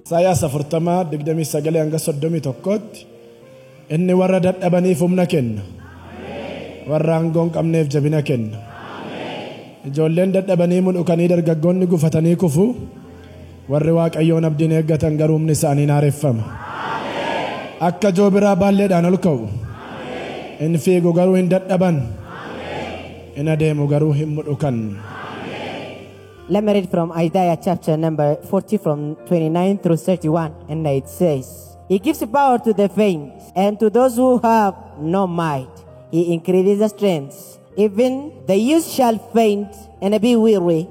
Isaayyaas 40:29 hanga 31tti inni warra dadhabaniif humna kenna. Warra aangoo hin qabneef jabina kenna. Ijoolleen dadhabanii mul'ukanii dargaggoonni gufatanii kufu. Warri Waaqayyoon abdiin eeggatan garuu humni isaanii haareffama. Akka joobiraa baalleedhaan ol ka'u. In fiigu garuu hin dadhaban. In adeemu garuu hin mudhukan. Let me read from Isaiah chapter number 40 from 29 through 31, and it says, He gives power to the faint, and to those who have no might. He increases the strength. Even the youth shall faint and be weary,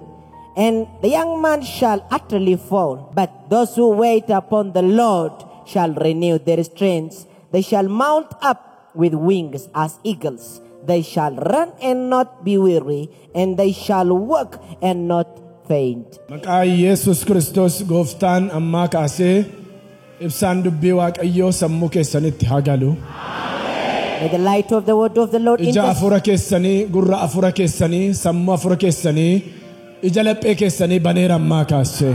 and the young man shall utterly fall. But those who wait upon the Lord shall renew their strength. They shall mount up with wings as eagles. They shall run and not be weary, and they shall walk and not faint. Maqaa Yesuus Kiristoos gooftaan ammaa kaasee ibsaan dubbii Waaqayyoo sammuu keessanitti haa galu. May the light of the word of the Lord Ija enter hafuura keessanii, gurra hafuura keessanii, sammuu hafuura keessanii, ija laphee keessanii baneera ammaa kaasee.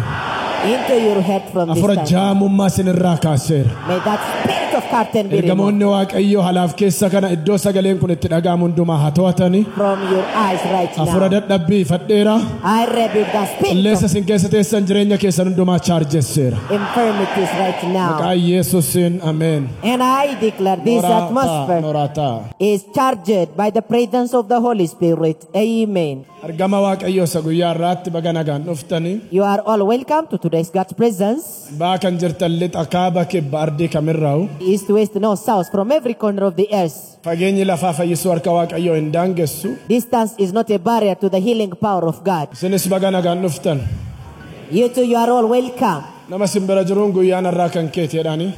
into your head from this Hafuura time. jaamummaa isinirraa kaaseera. May that spirit of curtain be removed Ergamoonni Waaqayyoo halaaf keessa kana iddoo sagaleen kun itti dhaga'amu hundumaa haa to'atani. from your eyes right Hafuura now. dadhabbii fadheera. I rebuke the spirit Qilleensa of isin keessa teessan jireenya keessan hundumaa chaarjesseera. infirmities right now. Maqaa Yesuusiin ameen. And I declare this Nooraa ta'a, atmosphere nooraa ta'a. is charged by the presence of the Holy Spirit. Amen. Argama Waaqayyoo isa guyyaa har'aatti baga nagaan dhuftanii. You are all welcome to today's God's presence. Baa kan jirtan lixa kaaba kibba ardii kamirraa'u. East, west, north, south, from every corner of the earth. Fageenyi lafaa fayyisuu harka Waaqayyoo hin daangessu. Distance is not a barrier to the healing power of God. Isinis baga nagaan dhuftan. You too, you are all welcome. Nama simbira jiruun guyyaan har'aa kan keeti jedhanii.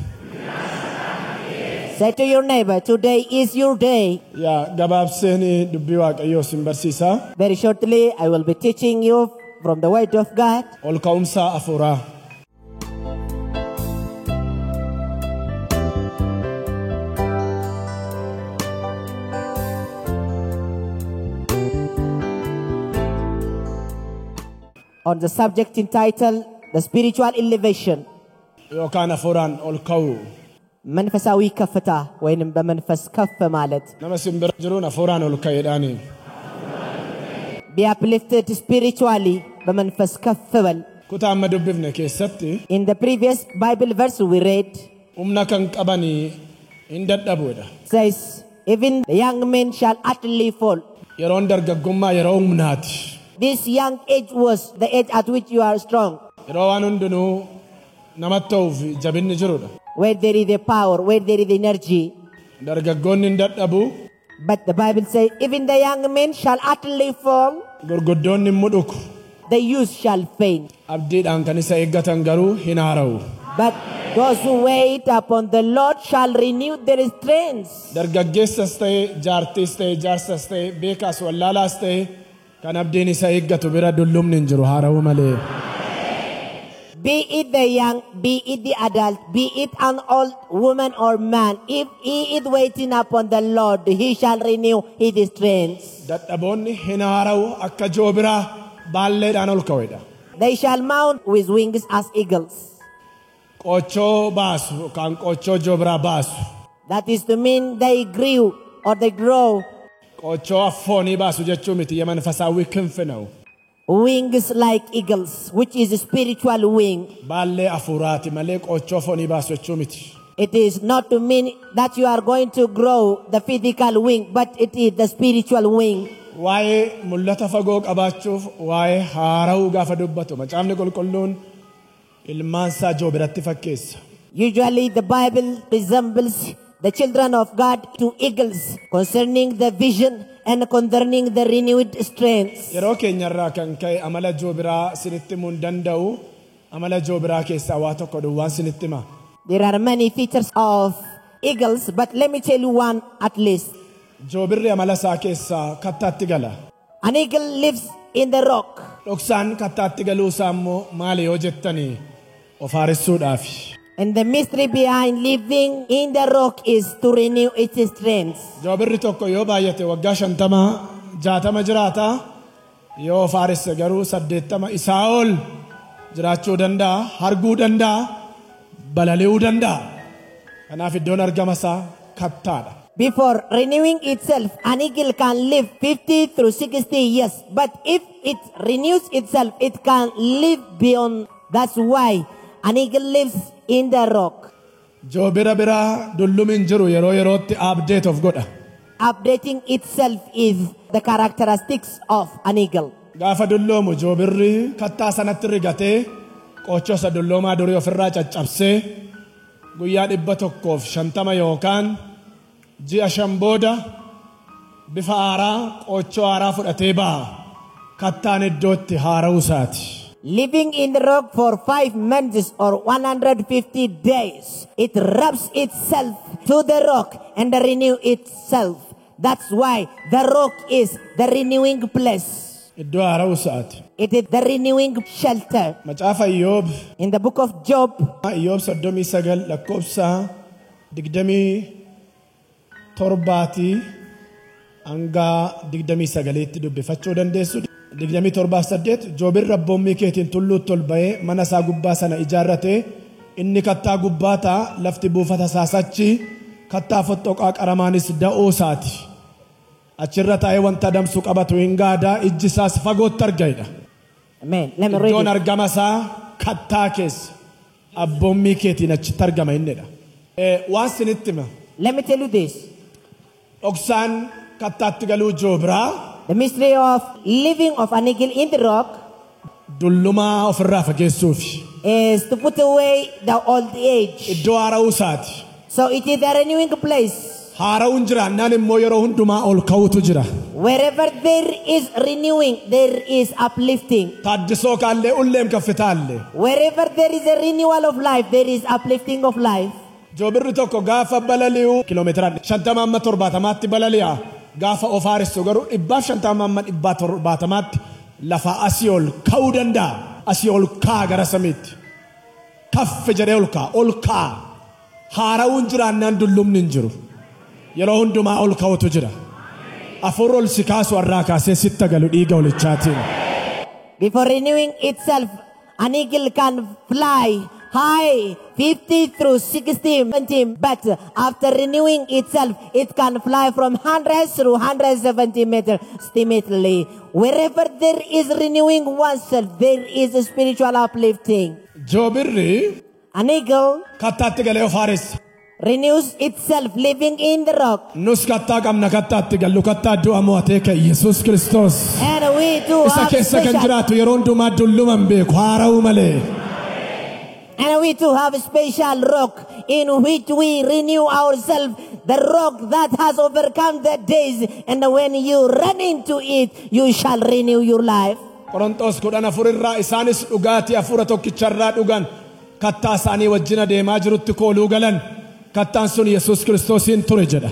Say to your neighbor, today is your day. Yaa gabaabseen dubbii Waaqayyoo sin barsiisaa. Very shortly, I will be teaching you from the Word of God. Ol ka'umsa hafuuraa. On the subject entitled The Spiritual Elevation. Yookaan hafuuraan ol ka'uu. መንፈሳዊ ከፍታ ወይንም በመንፈስ ከፍ ማለት። Nama simbira jiruun hafuuraan ol ka'eedhaani. Be uplifted spiritually, በመንፈስ ከፍ በል። Kutaa amma dubbifne keessatti In the previous Bible verse we read humna kan qabanii hin dadhabuudha. says even the young men shall utterly fall. Yeroon dargaggummaa yeroo humnaati. This young age was the age at which you are strong. Yeroo waan hundinuu namatti ta'uuf jabinni jirudha. Where there is the power, where there is energy. Dargaggoonni hin dadhabu, But the Bible says even the young men shall utterly fall, gurguddoonni hin mudhuku. the youth shall faint. Abdiidhaan kan isa eeggatan garuu hin haara'u. But those who wait upon the Lord shall renew their strength. Dargaggeessas ta'e, jaartiis ta'e, jaarsas ta'e, beekaas wallaalaas ta'e kan abdiin isa eeggatu bira dullumni hin jiru haara'u malee. Be it the young, be it the adult, be it an old woman or man, if he is waiting upon the Lord, he shall renew his strength. Dadhaboonni hin haara'u akka joobiraa baalleedhaan ol ka'uudha. They shall mount with wings as eagles. Qochoo baasu yookaan qochoo joobiraa baasu. That is to mean they grew or they grow. Qochoo affoonii baasu jechuu miti የመንፈሳዊ ክንፍ ነው። Wings like eagles, which is a spiritual wing. Baallee hafuuraati malee qochoo foonii baasu jechuu miti. It is not to mean that you are going to grow the physical wing, but it is the spiritual wing. Waa'ee mul'ata fagoo qabaachuuf waa'ee haara'uu gaafa dubbatu macaafni qulqulluun ilmaan isaa joobiratti fakkeessa. Usually the Bible resembles the children of God to eagles concerning the vision and concerning the renewed strength. Yeroo keenyarraa kan ka'e amala joobiraa sinitti himuu hin danda'u. Amala joobiraa keessaa waa tokko duwwaan sinitti hima. There are many features of eagles, but let me tell you one at least. Joobirri amala isaa keessaa kattaatti gala. An eagle lives in the rock. Dhoksaan kattaatti galuu isaa immoo maali yoo jettanii of haaressuudhaafi. And the mystery behind living in the rock is to renew its strength. Joobirri tokko yoo baay'ate waggaa 50 60 jiraata. Yoo of haaresse garuu 80 isaa ol jiraachuu danda'a, arguu danda'a. balali'uu danda'a. Kanaaf iddoon argama isaa kattaadha. Before renewing itself, an eagle can live 50 through 60 years. But if it renews itself, it can live beyond. That's why an eagle lives in the rock. Joobira biraa dullumi hin jiru, yeroo yerootti update of godha. Updating itself is the characteristics of an eagle. Gaafa dulloomu joobirri kattaa sanatti rigatee qoochoo isa dulloomaa durii ofirraa caccabsee guyyaa 150 yookaan ji'a 5 booda bifa haaraa, qoochoo haaraa fudhatee ba'a. Kattaan iddootti haara'uu isaati. Living in the rock for 5 months or 150 days, it rubs itself to the rock and renew itself. That's why the rock is the renewing place. Iddoo haara'uu isaati. It is the renewing shelter. Macaafa Iyyoob, In the book of Job, Iyyoob 39 lakkoofsa 27 hanga 29tti dubbifachuu dandeessu. 27:8, joobirri abboommii keetiin tulluutti ol ba'ee mana isaa gubbaa sana ijaarrate. Inni kattaa gubbaa ta'a, lafti buufata isaas achi, kattaa fottoqaa qaramaanis da'oo isaati. Achirra taa'ee wanta adamsu qabatu hin gaadaa, ijji isaas fagootti argaidha. Amen. Let me read Iddoon it. argama isaa kattaa keessa, abboommii keetiin achitti argama innidha. Waan sinitti hima. Let me tell you this. Dhoksaan kattaatti galuu joobiraa The mystery of living of an eagle in the rock dullumaa ofirraa fageessuufi. is to put away the old age. Iddoo haara'uu isaati. So it is a renewing place. Haara'uun jiraannaan immoo yeroo hundumaa ol ka'utu jira. Wherever there is renewing, there is uplifting. ተሃድሶ ካለ ሁሌም ከፍታ አለ. Wherever there is a renewal of life, there is uplifting of life. Joobirri tokko gaafa balali'u kiiloomeetira 50 amma 70tti balali'a. Gaafa of haaressu garuu 150 amma 170tti lafa asii ol ka'uu danda'a. Asii ol ka'a gara samiitti. Kaffe jedhee ol ka'a. Ol ka'a. Haara'uun jiraannaan dullumni hin jiru. Yeroo hundumaa ol ka'utu jira. Hafuurri ol si kaasu irraa kaasee sitta galu dhiiga olichaatiin. Before renewing itself, an eagle can fly high 50 through 60 70, but after renewing itself, it can fly from 100 through 170 meters estimately. Wherever there is renewing oneself, there is a spiritual uplifting. Joobirri An eagle kattaatti galee of haaressa. Renews itself living in the rock. Nus kattaa qabna, kattaatti gallu, kattaa du'a mo'atee ka'e Yesuus Kiristoos. And we too Isa have keessa kan special, jiraatu yeroo hundumaa dulluma hin beeku, haara'uu malee. And we too have a special rock in which we renew ourselves. The rock that has overcome the days. And when you run into it, you shall renew your life. Qorontos 14 irraa, isaanis dhugaatii hafuura tokkicharraa dhugan, kattaa isaanii wajjin adeemaa jirutti kooluu galan, kattaan sun Yesuus Kiristoosiin ture jedha.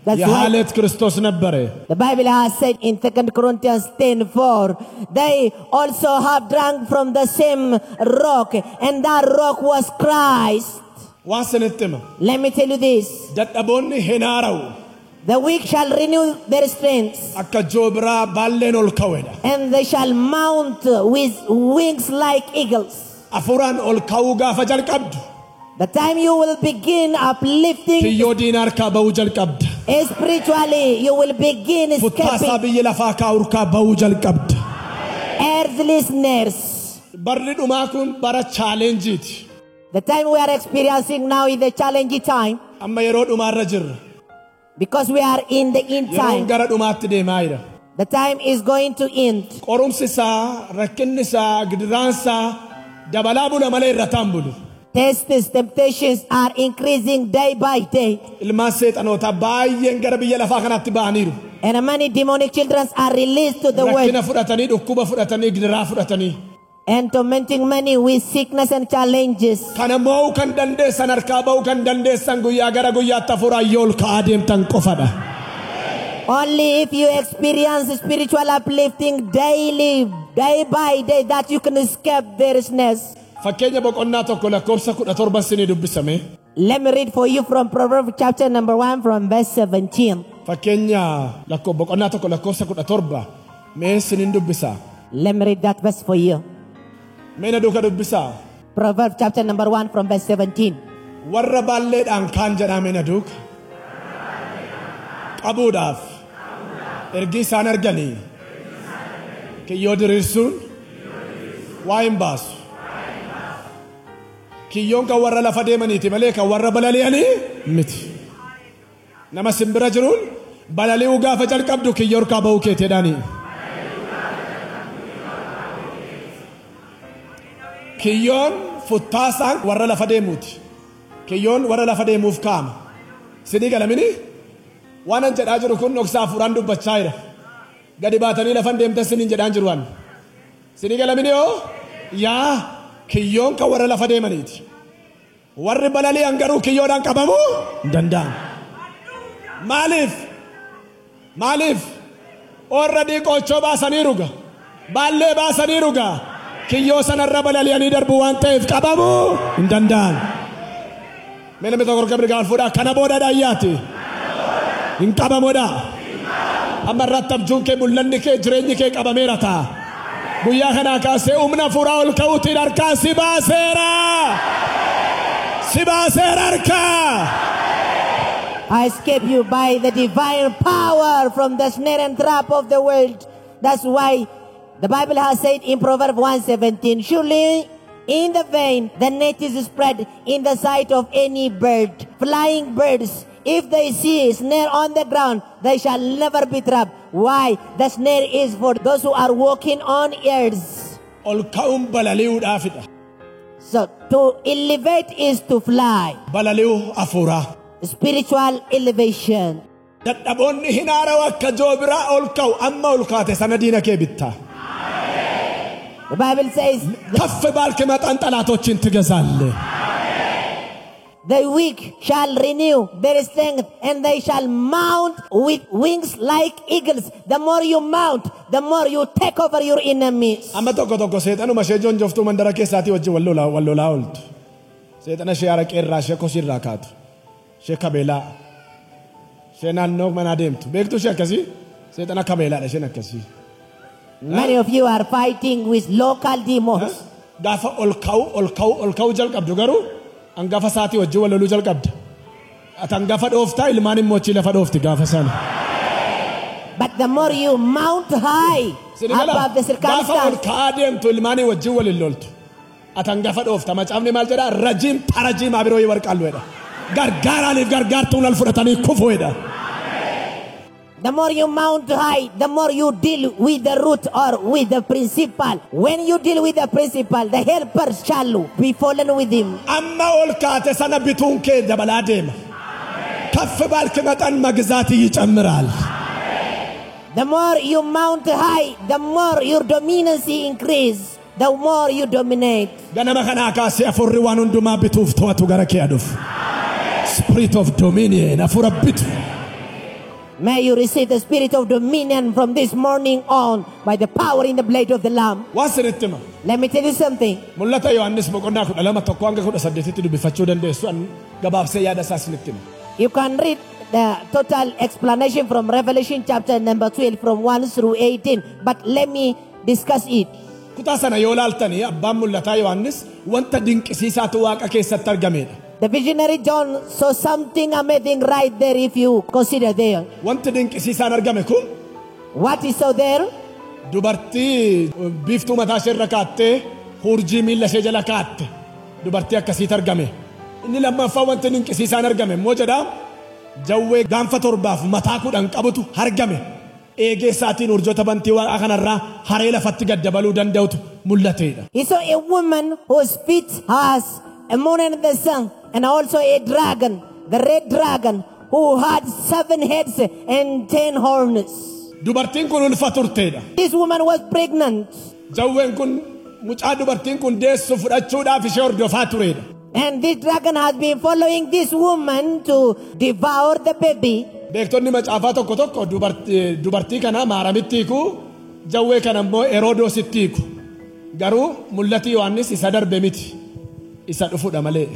That's why የሐለት ክርስቶስ ነበረ። the Bible has said in 2 Corinthians 10:4, they also have drunk from the same rock, and that rock was Christ. Waan sinitti hima. Let me tell you this. Dadhaboonni hin haara'u. The weak shall renew their strength, Akka joobiraa baalleen ol ka'uedha. And they shall mount with wings like eagles. Hafuuraan ol ka'uu gaafa jalqabdu The time you will begin uplifting kiyyoo diinaa harkaa ba'uu jalqabda. Spiritually, you will begin Futtaasaa escaping biyya lafaa kaa'u harkaa ba'uu jalqabda. Earthly snares. Barri dhumaa kun bara challengeiiti. The time we are experiencing now is the challenging time Amma yeroo dhumaarra jirra. Because we are in the end Yeroon time. Gara dhumaatti deemaa jira. The time is going to end. Qorumsi isaa, rakkinni isaa, gidiraan isaa dabalaa bula malee irra taan bulu. Tests, temptations are increasing day by day. Ilmaan seexanootaa baay'een gara biyya lafaa kanaatti ba'aniiru. And many demonic children are released to the world Rakkina fudhatanii, dhukkuba fudhatanii, gidiraa fudhatanii. And tormenting many with sickness and challenges. Kana mo'uu kan dandeessan, harkaa ba'uu kan dandeessan guyyaa gara guyyaatti hafuuraan yoo ol ka'aa deemtan qofadha. Only if you experience spiritual uplifting daily, day by day, that you can escape their snares. Fakkeenya boqonnaa 1 lakkoofsa 17 sinii dubbisame. Let me read for you from Proverbs chapter number 1 from verse 17. Fakkeenya boqonnaa 1 lakkoofsa 17 mee sinin dubbisa. Let me read that verse for you. Mee na duuka dubbisaa. Proverbs chapter number 1 from verse 17. Warra baalleedhaan kaan jedhame na duuka. Qabuudhaaf ergi isaan arganii kiyyoo diriirsuun waa hin baasu. Kiyyoon kan warra lafa deemaniiti malee kan warra balali'anii miti. Nama simbira jiruun balali'uu gaafa jalqabdu kiyyoo harkaa ba'uu keeteedhaani. Kiyyoon futtaasaan warra lafa deemuuti. Kiyyoon warra lafa deemuuf kaa'ama. Sidii galamini waan an jedhaa jiru kun dhoksaa hafuuraan dubbachaa jira. Gadi baatanii lafan deemtan siniin jedhaan jiru an. Sidii galamini hoo yaa kiyyoon kan warra lafa deemaniiti. Warri balali'an garuu kiyyoodhaan qabamuu hin danda'an. Maaliif? Maaliif? Warra dhiqoochoo baasanii ruga. Baallee baasanii ruga. Kiyyoo sanarra balali'anii darbu waan ta'eef qabamuu hin danda'an. Mee namni tokko harka mirgaa ol fuudhaa kana booda dhaayyaati. Hin qabamuudha. Amma irratti abjuun kee mul'anni kee jireenyi kee qabameera ta'a. Guyyaa kanaa kaasee humna hafuuraa ol ka'uutiin harkaa si baaseera. Si baaseera harkaa. I escape you by the divine power from the snare and trap of the world. That's why the Bible has said in Proverbs 1:17, surely in the vain the net is spread in the sight of any bird. Flying birds, if they see a snare on the ground, they shall never be trapped. Why? The snare is for those who are walking on earth. Ol ka'uun balali'uudhaafidha. So to elevate is to fly. Balali'uu hafuuraa. Spiritual elevation. Dadhaboonni hin haarawu akka joobiraa ol ka'u amma ol kaate sana diina kee bittaa. The Bible says, ከፍ ባልክ መጠን ጠላቶችን ትገዛለህ። The weak shall renew their strength, and they shall mount with wings like eagles. The more you mount, the more you take over your enemies. Amma tokko tokko seexanuma ishee joonjoftuu mandara keessaatii wajjin wal lolaa ooltu. Seexana ishee araqee irraa ishee kosii irraa kaatu. Ishee kabeelaa. Ishee naannoo manaa deemtu. Beektu ishee akkasii? Seexana kabeelaadha isheen akkasii. Many of you are fighting with local demons. Gaafa ol ka'u ol ka'u ol ka'u jalqabdu garuu hangafa isaatii wajjin wal loluu jalqabda. Ati hangafa dhooftaa ilmaan immoo achii lafa dhoofti gaafa sana. But the more you mount high above the Gaafa ol circumstance, ka'aa deemtu ilmaanii wajjin wal hin loltu. Ati hangafa dhoofta. Macaafni maal jedhaa? Rajiim tarajiim abiroo warqaallu jedha. Gargaaraaniif gargaartuun wal fudhatanii kufu jedha. The more you mount high, the more you deal with the root or with the principal. When you deal with the principal, the helper shall be fallen with him. Amma ol kaate sana bituun kee dabalaa deema. ከፍ ባልክ መጠን መግዛት ይጨምራል። The more you mount high, the more your dominancy increase, the more you dominate. Ganama kanaa kaasee hafuurri waan hundumaa bituuf to'atu gara kee dhufu. Spirit of dominion, hafuura bitu. May you receive the spirit of dominion from this morning on by the power in the blood of the Lamb. Waan sinitti hima. Let me tell you something. Mul'ata Yohaannis boqonnaa 12 tokko hanga 18tti dubbifachuu dandeessu. An gabaabsee yaada isaa sinitti hima. You can read the total explanation from Revelation chapter number 12 from 1 through 18. But let me discuss it. Kutaa sana yoo laaltanii abbaan mul'ataa Yohaannis wanta dinqisiisaatu waaqa keessatti argamedha. The visionary John saw something amazing right there if you consider there. Wanti dinqisiisaan argame kun What he saw there? Dubartii biiftuu mataa ishee irra kaattee hurjii miilla ishee jala kaatte dubartii akkasiitu argame. Inni lammaffaa wanti dinqisiisaan argame immoo jedha jawwee gaanfa torbaaf mataa 10 qabutu argame. Eegee isaatiin urjoota bantii waaqaa kanarraa haree lafatti gad dabaluu danda'utu mul'ateedha. He saw a woman whose feet has a moon and the sun, and also a dragon, the red dragon, who had 7 heads and 10 horns. Dubartiin kun ulfa turteedha. This woman was pregnant. Jawween kun mucaa dubartiin kun deessu fudhachuudhaaf ishee hordofaa tureedha. And this dragon has been following this woman to devour the baby. Beektonni macaafaa tokko tokko dubartii kana Maaramitti hiiku, jawwee kana immoo Herodoositti hiiku. Garuu mul'ati Yohaannis isa darbe miti, isa dhufuudha malee.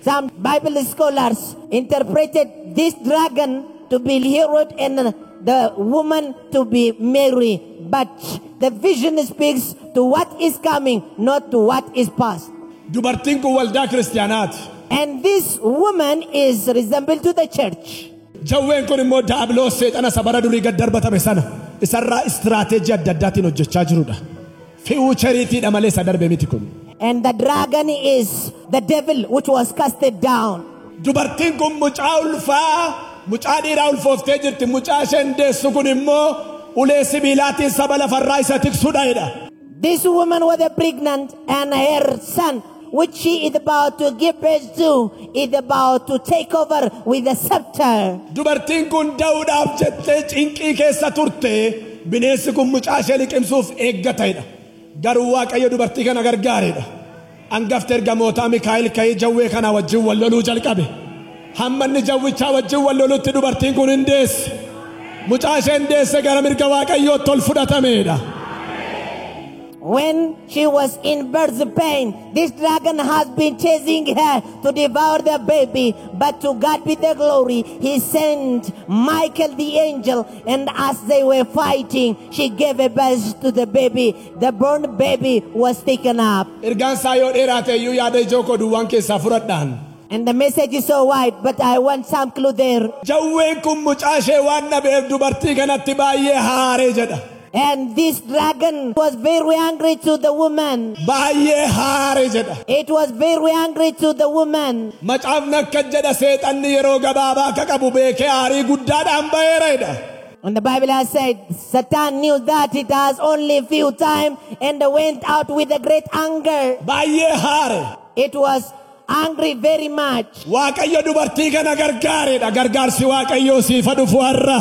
Some Bible scholars interpreted this dragon to be Herod and the woman to be Mary. But the vision speaks to what is coming, not to what is past. Dubartiin kun waldaa kiristaanaati. And this woman is resembled to the church. Jawween kun immoo daabiloos seexana isa bara durii gad darbatame sana isarraa istiraateejii adda addaatiin hojjechaa jirudha. Futureiitiidha malee isa darbe miti kun. And the dragon is the devil which was casted down. Dubartiin kun mucaa ulfaa, mucaa dhiiraa ulfooftee jirti. Mucaa isheen deessu kun immoo ulee sibiilaatiin saba lafarraa isa tiksuudha jedha. This woman was pregnant, and her son, which she is about to give birth to, is about to take over with the scepter. Dubartiin kun da'uudhaaf jettee cinqii keessa turte, bineensi kun mucaa ishee liqimsuuf eeggata jedha. Garuu Waaqayyo dubartii kana gargaareedha. Angafti ergamootaa Mikaa'el ka'ee jawwee kana wajjin wal loluu jalqabe. Hamma inni jawwichaa wajjin wal lolutti dubartiin kun hin deesse. Mucaa isheen deesse gara mirga Waaqayyootti ol fudhatameedha. When she was in birth pain, this dragon has been chasing her to devour the baby. But to God be the glory, he sent Michael the angel, and as they were fighting, she gave a birth to the baby. The born baby was taken up. Ergaan isaa yoo dheeraate iyyuu yaada ijoo koo duwwaan keessaa fudhadhaan. And the message is so wide, but I want some clue there. Jawween kun mucaa ishee waan dhabeef dubartii kanatti baay'ee haaree jedha. And this dragon was very angry to the woman. Baay'ee haaree jedha. It was very angry to the woman. Macaafni akka jedha seexanni yeroo gabaabaa akka qabu beekee aarii guddaadhaan ba'eera jedha. And the Bible has said, Satan knew that it has only few time and went out with a great anger. Baay'ee haare. It was angry very much. Waaqayyo dubartii kana gargaareedha. Gargaarsi Waaqayyoo siifa dhufu har'a.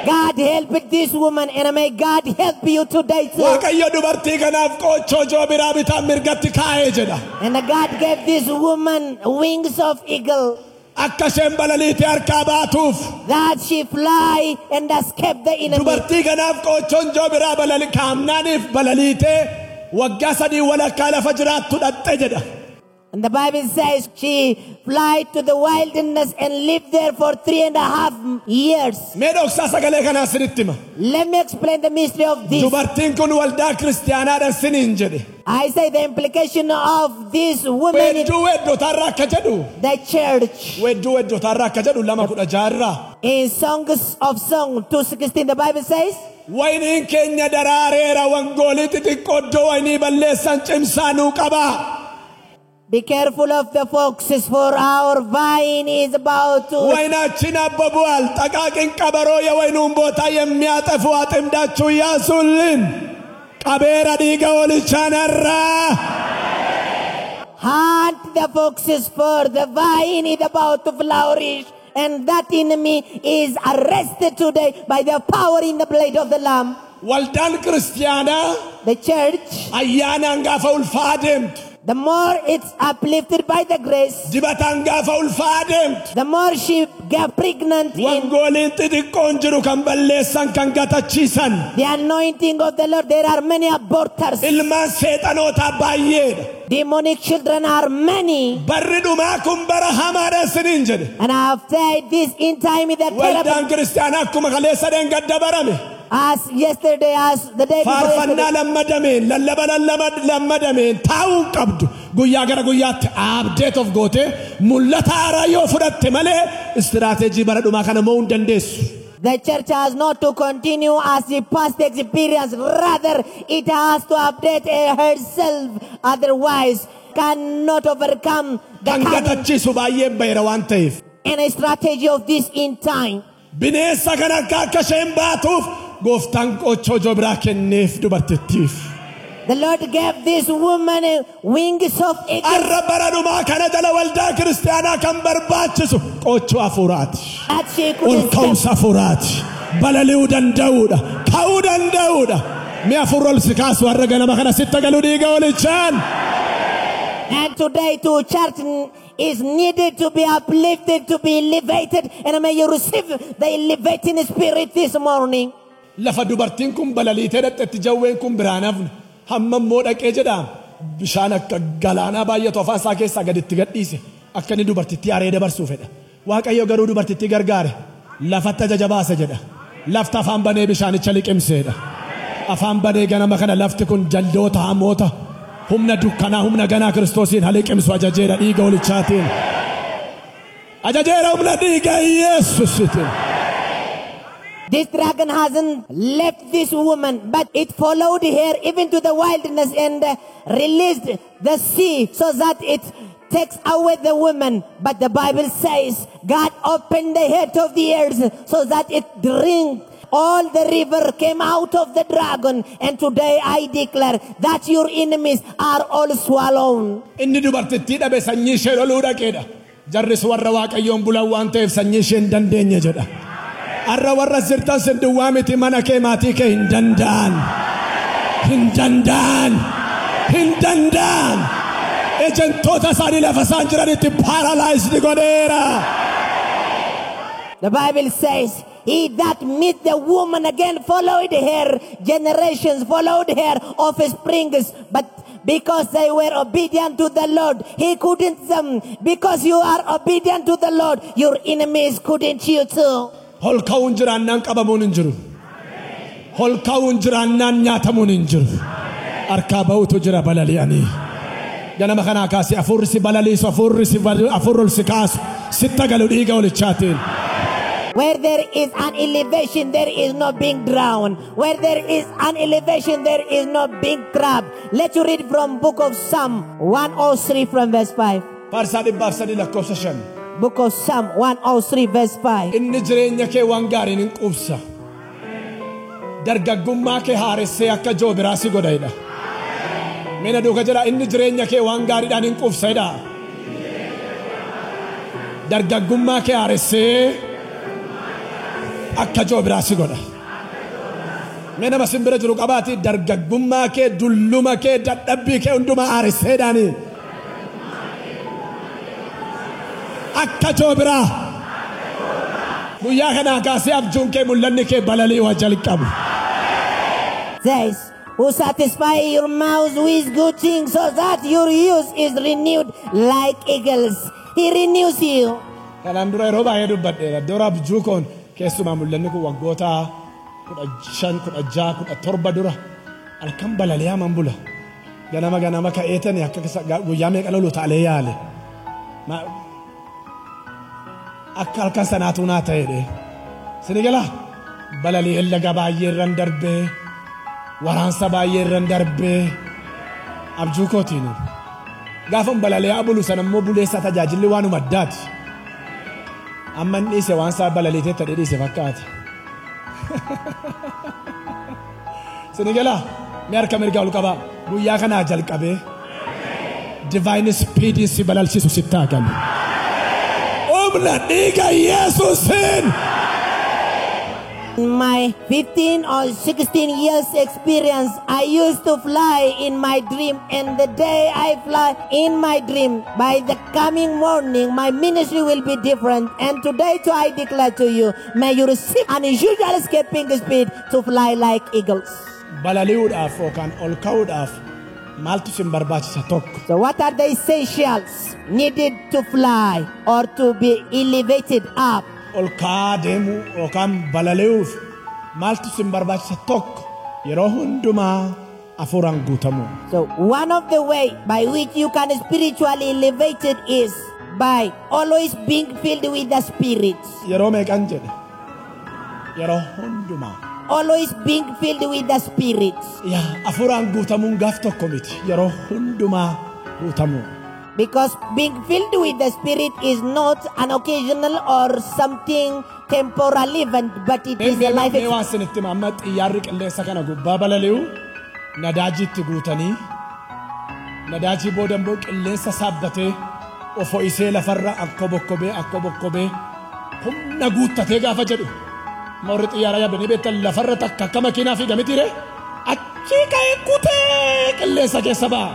God helped this woman, and may God help you today too. Waaqayyo dubartii kanaaf qoochoo joobiraa bitaan mirgatti kaa'ee jedha. And God gave this woman wings of eagle, Akka isheen balaliitee harkaa baatuuf. that she fly and escape the enemy. Dubartii kanaaf qoochoon joobiraa balali kaamnaaniif balaliitee waggaa 3 walakkaa lafa jiraattu dhaxxe jedha. And the Bible says she fly to the wilderness and lived there for 3.5 years. Mee dhoksaa sagalee kanaa sinitti hima. Let me explain the mystery of this. Dubartiin kun waldaa kiristaanaadha siniin jedhe. I say the implication of this woman in Weedduu weeddotaarraa akka jedhu. the church. Weedduu weeddotaarraa akka jedhu 2:16rraa. In Songs of Song 2:16, the Bible says, Wayniin keenya daraareera, wangoolii xixiqqoo iddoo waynii balleessan cimsaa nuu qabaa. Be careful of the foxes, for our vine is about to. ወይናችን አብቧል። ጠቃቅን ቀበሮ የወይኑን ቦታ የሚያጠፉ አጥምዳችሁ ያዙልን። Qabeera dhiiga hoolichaan har'a. Hunt the foxes, for the vine is about to flourish, and that enemy is arrested today by the power in the blood of the Lamb. Waldaan kiristaanaa The church, ayyaanaan gaafa ulfaa deemtu. the more it's uplifted by the grace, Dibataan gaafa ulfaa deemtu. the more she get pregnant in Wangooliin xixiqqoon jiru kan balleessan kan gatachiisan. the anointing of the Lord. There are many aborters. Ilmaan seexanootaa baay'eedha. Demonic children are many. Barri dhumaa kun bara hamaadha isiniin jedhe. And I have said this in time is a terrible Waldaan kiristaanaa akkuma kaleessa dheengadda barame. as yesterday, as the day before Faarfannaa yesterday. lammadameen, lallaba lammadameen taa'uu hin qabdu. Guyyaa gara guyyaatti update of gootee mul'ata haaraa yoo fudhatte malee istiraateejii bara dhumaa kana mo'uu hin dandeessu. The church has not to continue as the past experience. Rather, it has to update herself. Otherwise, cannot overcome the Kan coming gatachiisu baay'een bayra waan ta'eef. and a strategy of this in time. Bineensa kana akka isheen baatuuf gooftaan qoochoo joobiraa kenneef dubartittiif. The Lord gave this woman wings of eagle. Har'a bara dhumaa kana jala waldaa kiristaanaa kan barbaachisu qoochoo hafuuraati. That she could Ol escape. ka'umsa hafuuraati. Balali'uu danda'uudha. Ka'uu danda'uudha. Mi'a hafuurri ol si kaasu har'a ganama kana sitti galu dhiiga hoolichaan. And today to church is needed to be uplifted, to be elevated. And may you receive the elevating spirit this morning. Lafa dubartiin kun balaliitee dhaqxetti jawween kun biraan hafne. Hamma immoo dhaqee jedhaa bishaan akka galaanaa baay'atu afaan isaa keessaa gaditti gadhiise akka inni dubartittii aree dabarsuu fedha. Waaqayyo garuu dubartittii gargaare, lafatti ajaja baase jedha. Lafti afaan banee bishaanicha liqimseedha. Afaan banee ganama kana lafti kun jaldoota hamoota Humna dukkanaa, humna ganaa Kiristoosiin haliqimsu ajajeera dhiiga hoolichaatiin. Ajajeera humna dhiiga Yesuusitiin. This dragon hasn't left this woman, but it followed her even to the wilderness and released the sea so that it takes away the woman. But the Bible says God opened the heart of the earth so that it drink. All the river came out of the dragon. And today I declare that your enemies are all swallowed. Inni dubartittii dhabe sanyii ishee loluu dhaqeedha. Jarris warra Waaqayyoon bulan waan ta'eef sanyii ishee hin dandeenye jedha. Har'a warra sirtan sin duwwaa miti, mana kee, maatii kee hin danda'an. Hin danda'an. Hin danda'an. Ejentoota isaanii lafa isaan jiranitti paralyzed godheera. The Bible says, he that meet the woman again followed her, generations followed her offsprings, but because they were obedient to the Lord, he couldn't them. Because you are obedient to the Lord, your enemies couldn't you too. Ol ka'uun jiraannaan qabamuun hin jiru. Ol ka'uun jiraannaan nyaatamuun hin jiru. Harkaa ba'utu jira balali'anii. Ganama kanaa kaasee hafuurri si balaliisu, hafuurri si hafuurri ol si kaasu, sitta galu dhiiga hoolichaatiin. Where there is an elevation, there is no being drowned. Where there is an elevation, there is no being trapped. Let's read from Book of Psalm 103 from verse 5. Faarsaa 103 lakkoofsa 5. Book of Psalm 103 verse 5. Inni jireenya kee waan gaariin hin quubsa. Dargaggummaa kee haaressee akka joobiraa si godha jedha. Mee na duuka jedha, inni jireenya kee waan gaariidhaan hin quubsa jedha. Dargaggummaa kee haaressee akka joobiraa si godha. Mee nama simbira jiru qabaati, dargaggummaa kee, dulluma kee, dadhabbii kee hundumaa haaresseedhaani. Akka joobiraa. Guyyaa kanaa kaasee abjuun kee, mul'anni kee balali'uu jalqabu. Says, who satisfy your mouth with good things so that your youth is renewed like eagles. He renews you. Kanaan dura yeroo baay'ee dubbadheera. Dura abjuu koon keessumaa mul'anni kun waggoota 15, 16, 17 dura halkan balali'aa man bula. Ganama ganama ka'eetani akka guyyaa meeqa lolu taalee yaale. Akka halkan sanaatu naa ta'edhe. Sini galaa balali'een laga baay'ee irran darbee, waraansa baay'ee irran darbee abjuu kootiin. Gaafa balali'aa bulu sana immoo buleessa tajaajilli waanuma addaati. Amma inni dhiise waan isaa balaliitee ta'ee dhiise fakkaata. Sini galaa, mee harka mirgaa ol qabaa. Guyyaa kanaa jalqabee divine speed si balalchisu sitti haa galu. Humna dhiiga Yesuusiin. In my 15 or 16 years experience, I used to fly in my dream, and the day I fly in my dream, by the coming morning, my ministry will be different. And today too, I declare to you, may you receive unusual escaping speed to fly like eagles. Balali'uudhaaf yookaan ol ka'uudhaaf maaltu sin barbaachisa? Tokko. So what are the essentials needed to fly or to be elevated up? Ol ka'aa deemuu yookaan balali'uuf maaltu sin barbaachisa? Tokko, yeroo hundumaa hafuuraan guutamuu. So one of the way by which you can spiritually elevate it is by always being filled with the Spirit. Yeroo meeqan jedhe? Yeroo hundumaa. Always being filled with the Spirit. Yaa, hafuuraan guutamuun gaaf tokko miti. Yeroo hundumaa guutamuu. Because being filled with the Spirit is not an occasional or something temporal event, but it is a life Mee waan isinitti hima, amma xiyyaarri qilleensa kana gubbaa balali'u nadaajiitti guutanii, nadaajii booda immoo qilleensa saabbatee of ho'isee lafarra akka bokkobee akka bokkobee humna guuttatee gaafa jedhu, warri xiyyaara yaabdanii beektan, lafarra takka akka makiinaa fiiga mitiire, achii ka'ee kutee qilleensa keessa ba'a.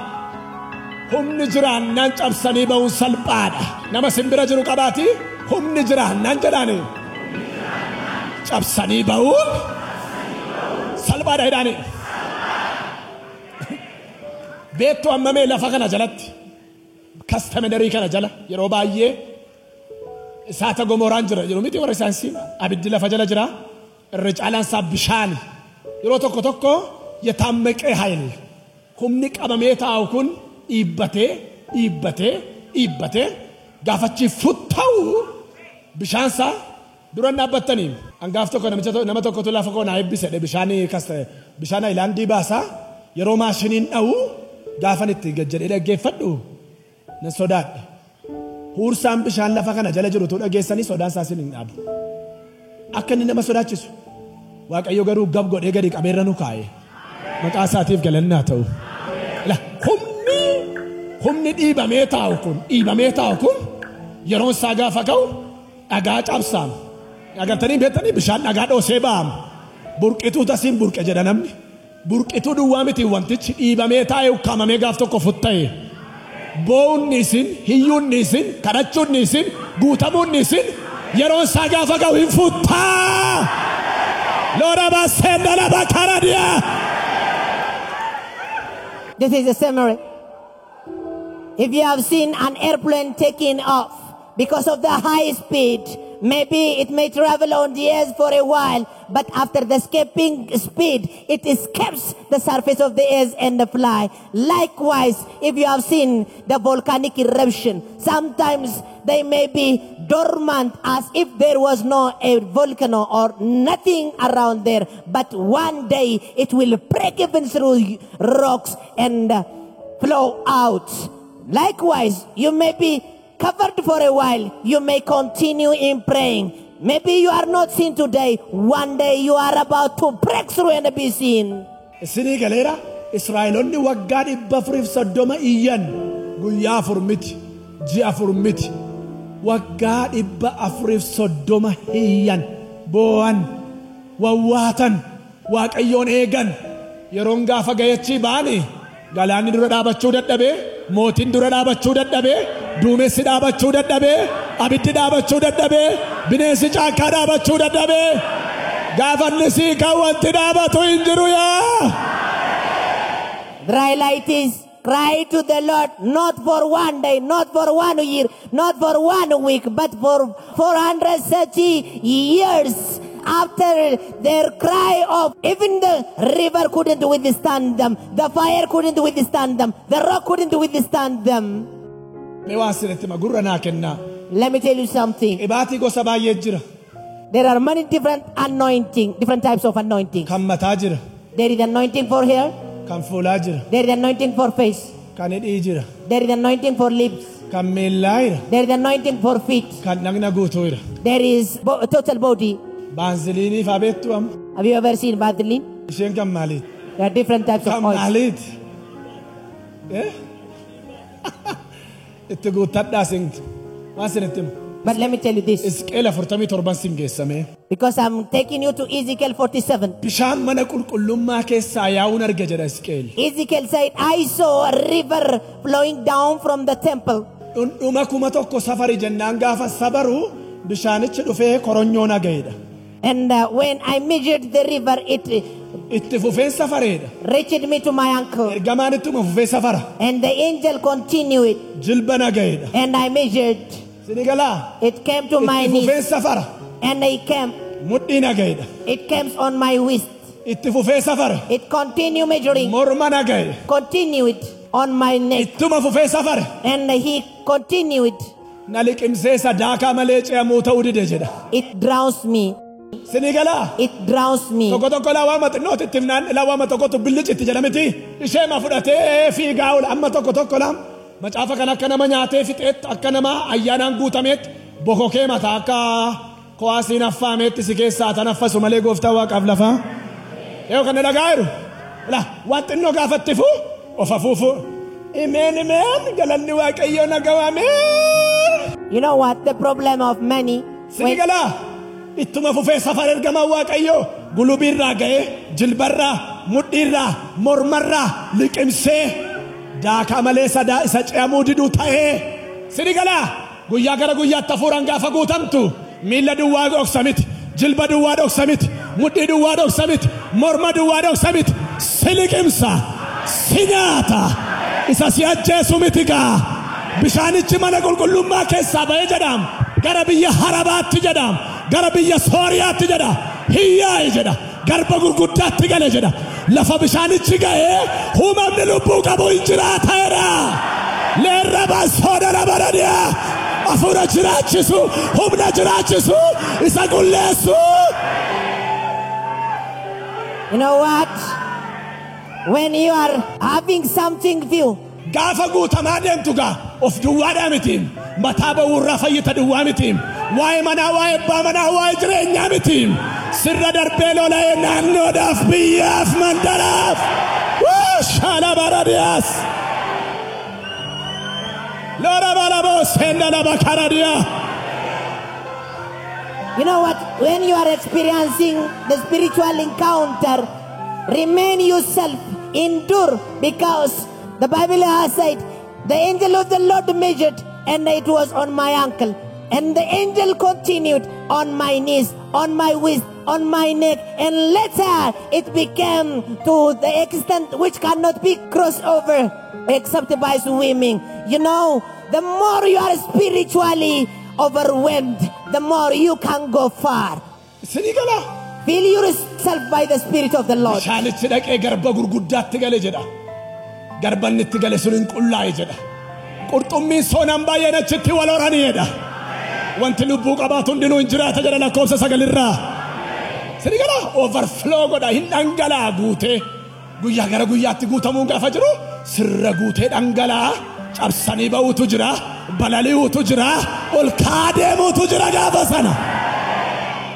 Humni jiraannaan cabsanii ba'uun salphaadha. Nama simbira jiru qabaati, humni jiraannaan jedhaani. Cabsanii ba'uun salphaadha jedhaani. Beektu, ammamee lafa kana jalatti, kastamenarii kana jala yeroo baay'ee isaata gomoraan jira yeroo miti, warra saayinsii abiddi lafa jala jira, irra caalaan isaa bishaani, yeroo tokko tokko የታመቀ ኃይል Humni qabamee taa'u kun dhiibbatee dhiibbatee dhiibbatee gaafachi futta'u bishaan isaa dura dhaabbattanii hangaaf tokko nama tokkotu lafa koo naa eebbise bishaan ayilaandii baasaa yeroo maashiniin dha'u gaafan itti gad jedhee dhaggeeffadhu nan sodaadhe. Huursaan bishaan lafa kana jala jiru utuu dhageessanii sodaan isaa sin hin dhaabu. Akka inni nama sodaachisu Waaqayyo garuu gab godhee gadi qabeerra nu kaa'e. Maqaa isaatiif galannaa ta'u. Humni dhiibamee taa'u kun yeroon isaa gaafa ga'u dhagaa cabsaam. Agartanii beektanii bishaan dhagaa dhoosee ba'am. Burqituu tasiin burqe jedha namni. Burqituu duwwaa miti wantichi dhiibamee taa'e ukkaamamee gaaf tokko futta'e. Boonni isin, hiyyuunni isin, kadhachuunni isin, guutamuunni isin yeroon isaa gaafa ga'u hin futtaa. Loora baaseen bakaradiyaa. This is a summary. If you have seen an airplane taking off because of the high speed, maybe it may travel on the air for a while, but after the escaping speed, it escapes the surface of the earth and fly. Likewise, if you have seen the volcanic eruption, sometimes they may be dormant as if there was no a volcano or nothing around there, but one day it will break even through rocks and flow out. Likewise, you may be covered for a while. You may continue in praying. Maybe you are not seen today. One day you are about to break through and be seen. Isinii galeera Israa'eloonni waggaa 430 iyyan guyyaa 4 miti ji'a 4 miti waggaa 430 iyyan boo'an wawwaatan Waaqayyoon eegan yeroon gaafa ga'echi ba'ani galaanni dura dhaabachuu dadhabee mootiin dura dhaabachuu dadhabee duumessi dhaabachuu dadhabee abiddi dhaabachuu dadhabee bineensi caakkaa dhaabachuu dadhabee gaafanni sii kan wanti dhaabatu hin jiru yaa. Israelites cry to the Lord not for one day, not for 1 year, not for 1 week, but for 430 years. After their cry of, even the river couldn't withstand them, the fire couldn't withstand them, the rock couldn't withstand them. Let me tell you something. There are many different anointing, different types of anointing. There is anointing for hair. There is anointing for face. There is anointing for lips. There is anointing for feet. There is total body. Have you ever seen Vaseline? There are different types of oils. But let me tell you this. Because I'm taking you to Ezekiel 47. Ezekiel said, I saw a river flowing down from the temple. And when I measured the river, it reached me to my ankle. And the angel continued. And I measured. It came to my knees. And it came. It came on my waist. It continued measuring. Continued on my neck. And he continued. It drowns me. It drowns me. You know what? The problem of many. Ittuma fufee safar ergamaa Waaqayyoo gulubiirraa ga'ee jilbarraa mudhiirraa mormarraa liqimsee daakaa malee sadaa isa ce'amuu diduu ta'ee sini galaa guyyaa gara guyyaatti hafuuraan gaafa guutamtu miilla duwwaa dhoksa miti jilba duwwaa dhoksa miti mudhii duwwaa dhoksa miti morma duwwaa dhoksa miti si liqimsa si nyaata isa si ajjeesu miti gaa bishaanichi mana qulqullummaa keessaa ba'ee jedhaam gara biyya harabaatti jedhaam gara biyya Sooriyaatti jedha hiyyaa'e jedha garba gurguddaatti gale jedha Lafa bishaanichi ga'ee uumamni lubbuu qabu hin jiraateera. Leerraba soodana baradiyaa. Hafuura jiraachisu, humna jiraachisu, isa qulleessu. You know what? When you are having something few, Gaafa guutamaa deemtu gaa of duwwaadhaa mitiin, mataa ba'uurraa fayyita duwwaa mitiin, waa'ee manaa, waa'ee abbaa manaa, waa'ee jireenyaa mitiin, sirra darbee lola'ee naannoodhaaf, biyyaaf, mandaraaf. Shaala baradiyaas. Lora balaboo seendala bakaradiyaa. You know what? When you are experiencing the spiritual encounter, remain yourself, endure, because the Bible has said, the angel of the Lord measured, and it was on my ankle. And the angel continued on my knees, on my waist, on my neck, and later it became to the extent which cannot be crossed over except by swimming. The more you are spiritually overwhelmed, the more you can go far. Isinii galaa? Fill yourself by the Spirit of the Lord. Bishaanichi dhaqee garba gurguddaatti gale jedha. Garbanni itti gale sun hin qullaa'e jedha. Qurxummiin soonaan baay'een achitti wal horanii jedha. Wanti lubbuu qabaatu hundinuu hin jiraata jedha lakkoofsa 9irraa. Isinii galaa? Overflow godha, hin dhangalaa guutee. Guyyaa gara guyyaatti guutamuun gaafa jiru sirra guutee dhangalaa. Cabsanii ba'uutu jira, balali'uutu jira, ol ka'aa deemuutu jira gaafa sana.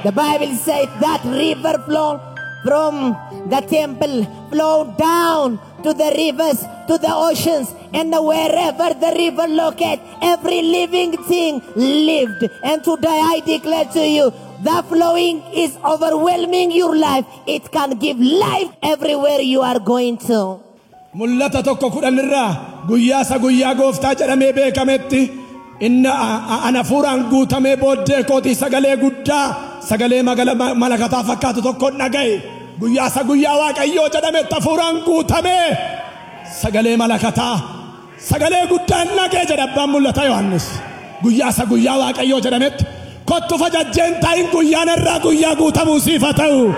The Bible says that river flow from the temple, flow down to the rivers, to the oceans, and wherever the river locates, every living thing lived. And today I declare to you, the flowing is overwhelming your life. It can give life everywhere you are going to. Mul'ata 1:10irraa guyyaa isa guyyaa gooftaa jedhamee beekametti inni ana hafuuraan guutamee booddee kootii sagalee guddaa, sagalee malakataa fakkaatu tokko dhaga'e. Guyyaa isa guyyaa Waaqayyoo jedhametti hafuuraan guutamee sagalee malakataa, sagalee guddaan dhaga'e jedha abbaan mul'ata Yohaannis. Guyyaa isa guyyaa Waaqayyoo jedhametti kottu fajajjeen taa'in, guyyaan irraa guyyaa guutamuu siif haa ta'u.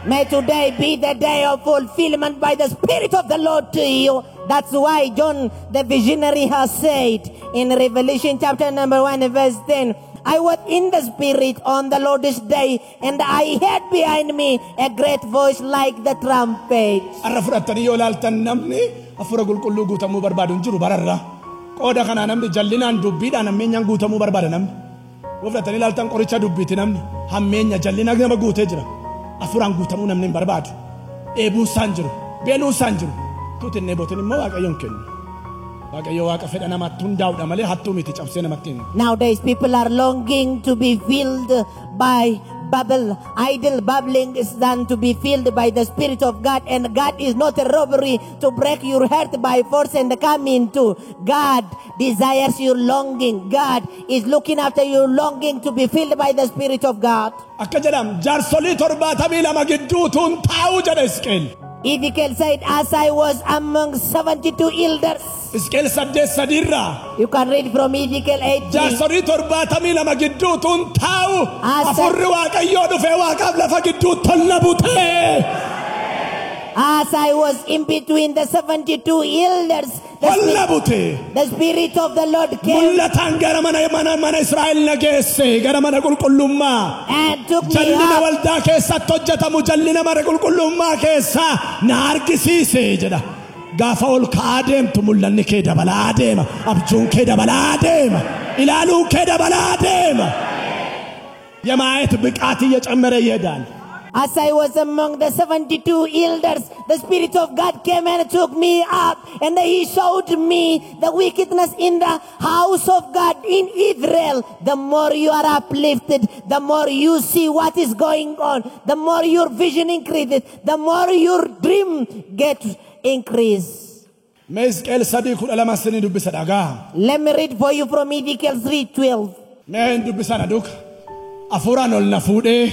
May today be the day of fulfillment by the Spirit of the Lord to you. That's why John the visionary has said in Revelation chapter number 1 verse 10, I was in the Spirit on the Lord's day, and I heard behind me a great voice like the trumpet. Har'a fudhattanii yoo ilaaltan namni hafuura qulqulluu guutamuu barbaadu hin jiru bararra. Qooda kanaa namni jallinaan, dubbiidhaan, hammeenyaan guutamuu barbaada namni. Yoo fudhattanii ilaaltan qoricha dubbiiti namni. Hammeenya, jallina nama guutee jira. Hafuuraan guutamuu namni hin barbaadu. Dheebuun isaan jiru. Beeluun isaan jiru. Tuutin dheebotin immoo Waaqayyoon kennu. Waaqayyo Waaqa fedha namaatti hundaa'uudha malee hattuu miti, cabsee namatti hin. Nowadays people are longing to be filled by babble, idle babbling is than to be filled by the Spirit of God. And God is not a robbery to break your heart by force and come into. God desires your longing. God is looking after your longing to be filled by the Spirit of God. Akka jedham jaarsolii 72 gidduutuun taa'uu jedha Isqeel. Ezekiel said, as I was among 72 elders. Isqeel 8:3irraa. You can read from Ezekiel 8:3. Jaarsolii 72 gidduutuun taa'u. Hafuurri Waaqayyoo dhufee Waaqaaf lafa gidduu tolla butee. As I was in between the 72 elders, Tolla butee. the Spirit of the Lord came. Mul'ataan gara mana Israa'el na geesse, gara mana qulqullummaa. And took me Jallina up. waldaa keessatti hojjetamu, jallina mana qulqullummaa keessaa na argisiise jedha. Gaafa ol ka'aa deemtu mul'anni kee dabalaa deema, abjuun kee dabalaa deema, ilaaluun kee dabalaa deema. የማየት ብቃት እየጨመረ ይሄዳል። As I was among the 72 elders, the Spirit of God came and took me up, and He showed me the wickedness in the house of God in Israel. The more you are uplifted, the more you see what is going on, the more your vision increases, the more your dream gets increased. Mee Hisqeel 3:12 sinii dubbisa, dhagaa. Let me read for you from Ezekiel 3:12. Mee hin dubbisan aduuka. Hafuuraan ol na fuudhee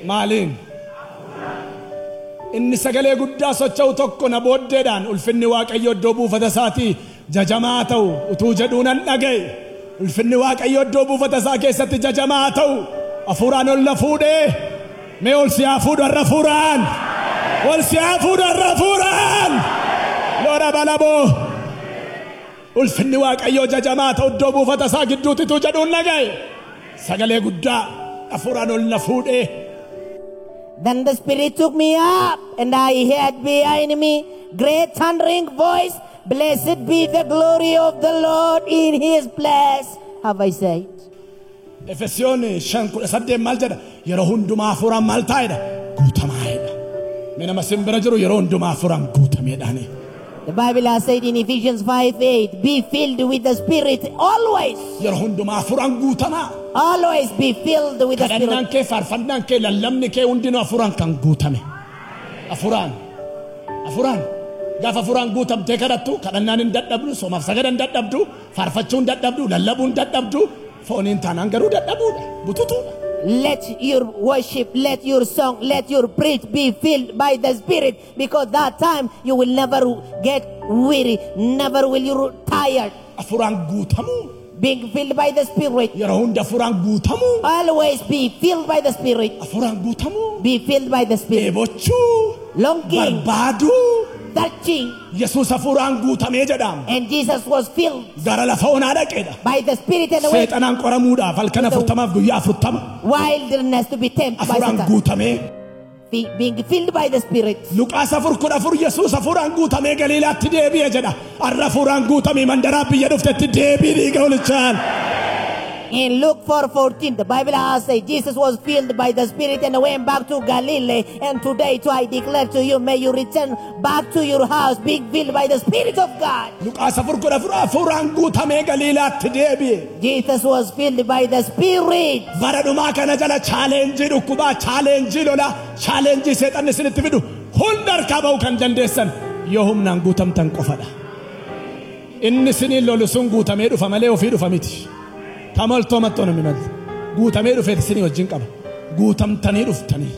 maaliin? Inni sagalee guddaa socho'u tokko na booddeedhaan ulfinni Waaqayyo iddoo buufata isaatii jajamaa ta'u utuu jedhuu nan dhaga'e. Ulfinni Waaqayyo iddoo buufata isaa keessatti jajamaa ta'u. Hafuuraan ol na fuudhee Mee ol si haa fuudhu har'a hafuuraan. Ol si haa fuudhu har'a hafuuraan. Loora balaboo. Ulfinni Waaqayyoo jajamaa ta'u iddoo buufata isaa gidduutitu jedhuun dhaga'e. Sagalee guddaa hafuuraan ol na fuudhee. Then the Spirit took me up, and I heard behind me great thundering voice, "Blessed be the glory of the Lord in his place," have I said. Efesiyoon 5:18 maal jedha? Yeroo hundumaa hafuuraan maal taa'edha? Guutamaa'edha. Mee nama simbira jiru yeroo hundumaa hafuuraan guutameedhaani. The Bible has said in Ephesians 5:8, "Be filled with the Spirit always." Yeroo hundumaa hafuuraan guutamaa. Always be filled with the Kadhannaan Spirit. Kee, faarfannaan kee, lallabni kee hundinuu hafuuraan kan guutame. Hafuuraan. Hafuuraan. Gaafa hafuuraan guutamtee kadhattu kadhannaan hin dadhabdu, soomaaf sagada hin dadhabdu, faarfachuu hin dadhabdu, lallabuu hin dadhabdu, fooniin taanaan garuu dadhabuudha, bututuudha. Let your worship, let your song, let your preach be filled by the Spirit, because that time you will never get weary, never will you tired. Hafuuraan guutamuu. Being filled by the Spirit. Yeroo hunda hafuuraan guutamuu. Always be filled by the Spirit. Hafuuraan guutamuu. Be filled by the Spirit. Dheebochuu. Longing, Barbaaduu. Searching. Yesuus hafuuraan guutamee jedhama. And Jesus was filled Gara lafa onaa dhaqeedha. By the Spirit and went Seexanaan qoramuudhaaf halkan 40f guyyaa 40 wilderness to be tempted by hafuuraan Satan. Guutamee. Being filled by the Spirit. Luqaas 4:14 Yesuus hafuuraan guutamee Galiilaatti deebi'e jedha. Har'a hafuuraan guutamee mandaraa biyya dhuftetti deebii dhiiga hoolichaan. In Luke 4:14, the Bible has said Jesus was filled by the Spirit and went back to Galilee. And today too I declare to you, may you return back to your house being filled by the Spirit of God. Luqaas 4:14 hafuuraan guutamee Galiilaatti deebi'e. Jesus was filled by the Spirit. Bara dhumaa kana jala challenge dhukkubaa, challenge lolaa, challenge seexanni isinitti fidu hunda harkaa ba'uu kan dandeessan yoo humnaan guutamtan qofadha. Inni isiniin lolu sun guutamee dhufa malee ofii dhufa miti. Tamaltoo maxxoo namni malee. Guutamee dhufeet isinii wajjin qaba. Guutamtanii dhuftanii.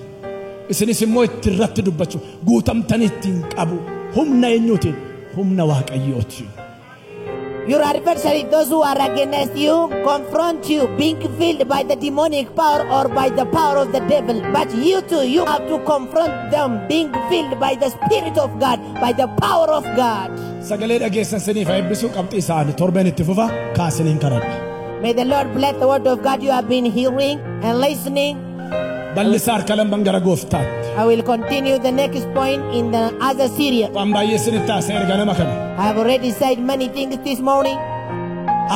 Isinis immoo itti irratti dubbachuu. Guutamtanii ittiin qabu. Humna eenyuutiin? Humna Waaqayyootiin. Your adversary, those who are against you, confront you, being filled by the demonic power or by the power of the devil. But you too, you have to confront them, being filled by the Spirit of God, by the power of God. Sagalee dhageessan siniif haa eebbisuu qabxii isaanii torbeen itti fufa kaasiniin kadhadha. May the Lord bless the word of God you have been hearing and listening. Bal'isaa harka lamman gara gooftaatti. I will continue the next point in the other series. Waan baay'ee isinitti haasa'e erga nama kana. I have already said many things this morning.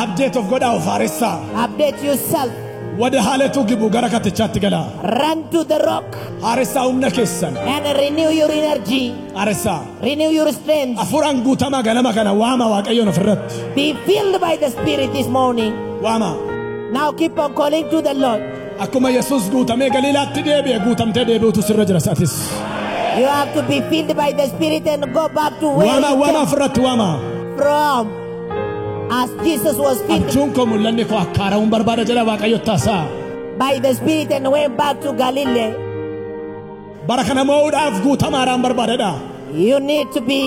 Update of godhaa of haaressaa. Update yourself. ወደ ዓለቱ ግቡ gara kattichaatti galaa. Run to the rock Haaressaa humna keessan. And renew your energy. Haaressaa. Renew your strength. Hafuuraan guutamaa ganama kana waama Waaqayyoon ofirratti. Be filled by the Spirit this morning. Waama. Now keep on calling to the Lord. Akkuma Yesuus guutamee Galiilaatti deebi'e guutamtee deebi'utu sirra jira sa'atis. You have to be filled by the Spirit and go back to where Waama you waama came ofirratti waama. From. As Jesus was filled Abjuun koo mul'anni koo akka haara'uun barbaada jedha Waaqayyotti haasa'a. By the Spirit and went back to Galilee. Bara kana mo'uudhaaf guutamaadhaan barbaadadha. You need to be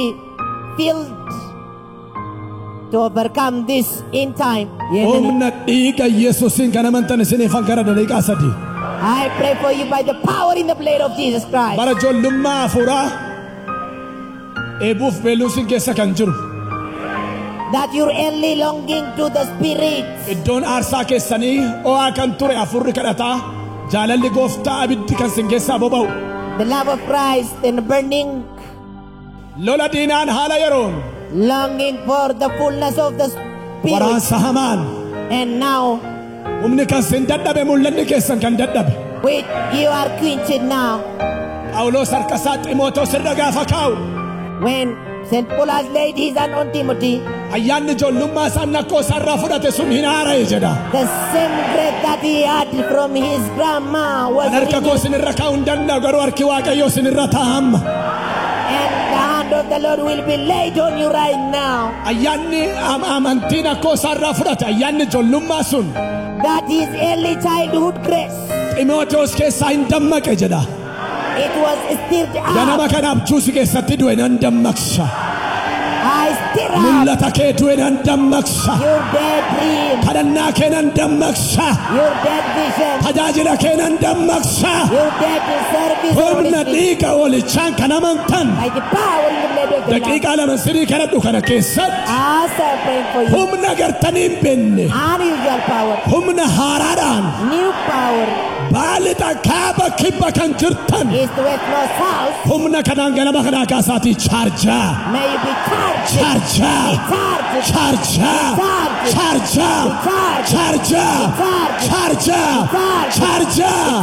filled to overcome this in time. Humna dhiiga Yesuusiin kan amantan isiniifan gara daqiiqaa 3. I pray for you by the power in the blood of Jesus Christ. Bara ijoollummaa hafuuraa dheebuuf beeluusin keessa kan jiru. That your early longing to the Spirit. Iddoon aarsaa keessanii ho'aa kan ture hafuurri kadhataa jaalalli gooftaa abiddi kan sin keessaa boba'u. The love of Christ and burning Lola diinaan haala yeroon longing for the fullness of the Spirit. Waraansa hamaan And now humni kan sin dadhabe mul'anni keessan kan dadhabe. With you are quenched now. Phaawulos harka isaa Ximootoos irra gaafa kaa'u When St. Paul has laid his hand on Timothy, ayyaanni ijoollummaa isaan nakkoo isaarraa fudhate sun hin haara'e jedha. The same grace that he had from his grandma was An harka koo renewed. isinirra kaa'uu hin danda'u garuu harki Waaqayyoo isinirra taa'a amma. And the hand of the Lord will be laid on you right now. Ayyaanni amantiin akkoo isaarraa fudhate ayyaanni ijoollummaa sun That is early childhood grace. Ximootoos keessaa hin dammaqe jedha. It was stirred Ganama up. kana abjuu si keessatti du'e nan dammaqsa. I Stir up Mul'ata kee du'e nan dammaqsa. Your dead dream, Kadhannaa kee nan dammaqsa. Your dead vision, Tajaajila kee nan dammaqsa. Your dead service or Humna ministry. Dhiiga hoolichaan kan amantan By the power in the blood of the Lamb. Daqiiqaa lama sirii kadhadhu kana keessatti As I'm praying for you, humna gartanii hin beekne unusual power, humna haaraadhaan new power, baalixa kaaba kibba kan jirtan east, west, north, south. Humna kanaan ganama kanaa kaasaatii charge May you be charged. Charge Be charged. Charge Charged. Charge Charged. Charge Charged. Charge Charged. Charge Charged.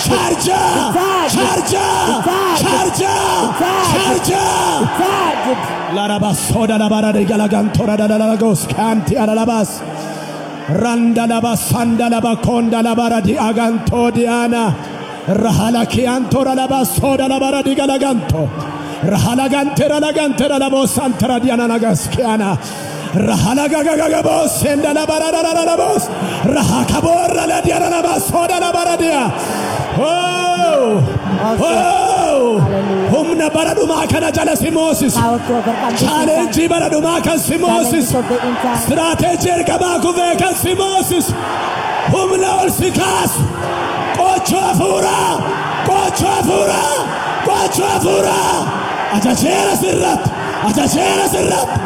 Charge Charged. Charge Charged. Charge Charged. Charge Charged. Larabasoda labara de galagantora da lalagos kanti alalabas randa laba sanda laba konda labara di aganto diana rahala kiantora laba soda labara di galaganto rahala gantera lagantera labo santara diana nagas kiana rahala gagagagabos senda labara da lalabos rahakaborra la diana laba soda labara dia. Oh, oh, humna bara dhumaa kana jala si moosisu Power to overcome this end time. Challenge bara dhumaa kan si Challenges moosisu of the end time. Strategy ergamaa kufee kan si moosisu humna ol si kaasu qochoo hafuuraa qochoo hafuuraa qochoo hafuuraa ajajeera sirratti ajajeera sirratti.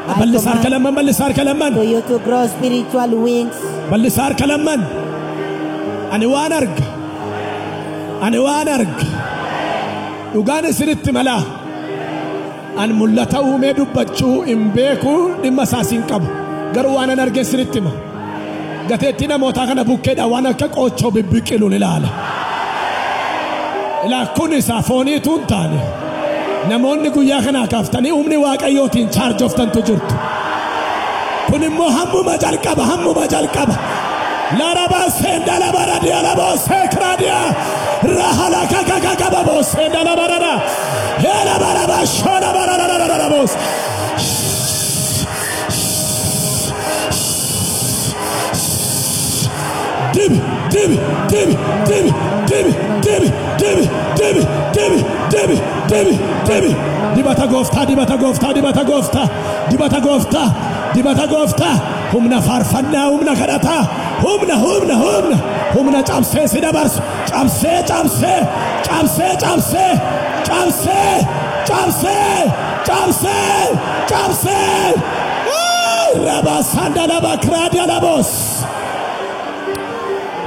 I Bal'isaa harka command lamman, bal'isaa harka lamman, to you to grow spiritual wings. Bal'isaa harka lamman. Ani waan arga, ani waan arga, dhugaan isinitti malaa an mul'ata uumee dubbachuu hin beeku, dhimma isaas hin qabu, garuu waan an arge isinitti hima. Gateettii namootaa kana bukkeedha waan akka qoochoo bibbiqiluun ilaala. Ilaa kun isaa fooniitu hin taane namoonni guyyaa kanaa kaaftanii humni waaqayyootiin chaarjoftantu jirtu. Kun immoo hammuma jalqaba, hammuma jalqaba. Laraba senda labaradia labo sekradia rahala kakakakababo senda labarada hela baraba shona barararararabos. Dibi dibi dibi dibi dibi dibi dibi dibi dibi dibi dibi dibi dibata gooftaa, dibata gooftaa, dibata gooftaa, dibata gooftaa, dibata gooftaa, humna faarfannaa, humna kadhataa, humna humna humna humna cabsee si dabarsu, cabsee cabsee cabsee cabsee cabsee cabsee cabsee cabsee rabasandalaba kraadialabos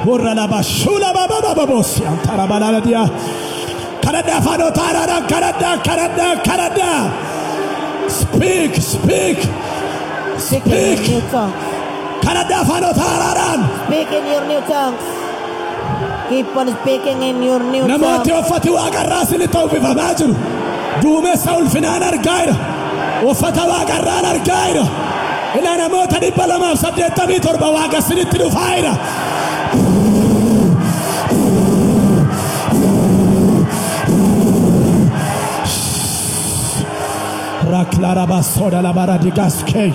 Hurra laba shula baba baba bos antara balala dia kadhadhaa afaanota haaraadhaan kadhadhaa kadhadhaa kadhadhaa. Speak, speak. Speak in your Speak. New tongues. Kadhadhaa afaanota haaraadhaan. Speak in your new tongues. Keep on speaking in your new Namooti tongues. uffati waaqarraa isinitti uffifamaa jiru. Duumessa ulfinaan argaa jira. Uffata waaqarraan argaa jira. Ilaa namoota 287 waaqa isinitti dhufaa jira. Raklaraba soda la baradigaske.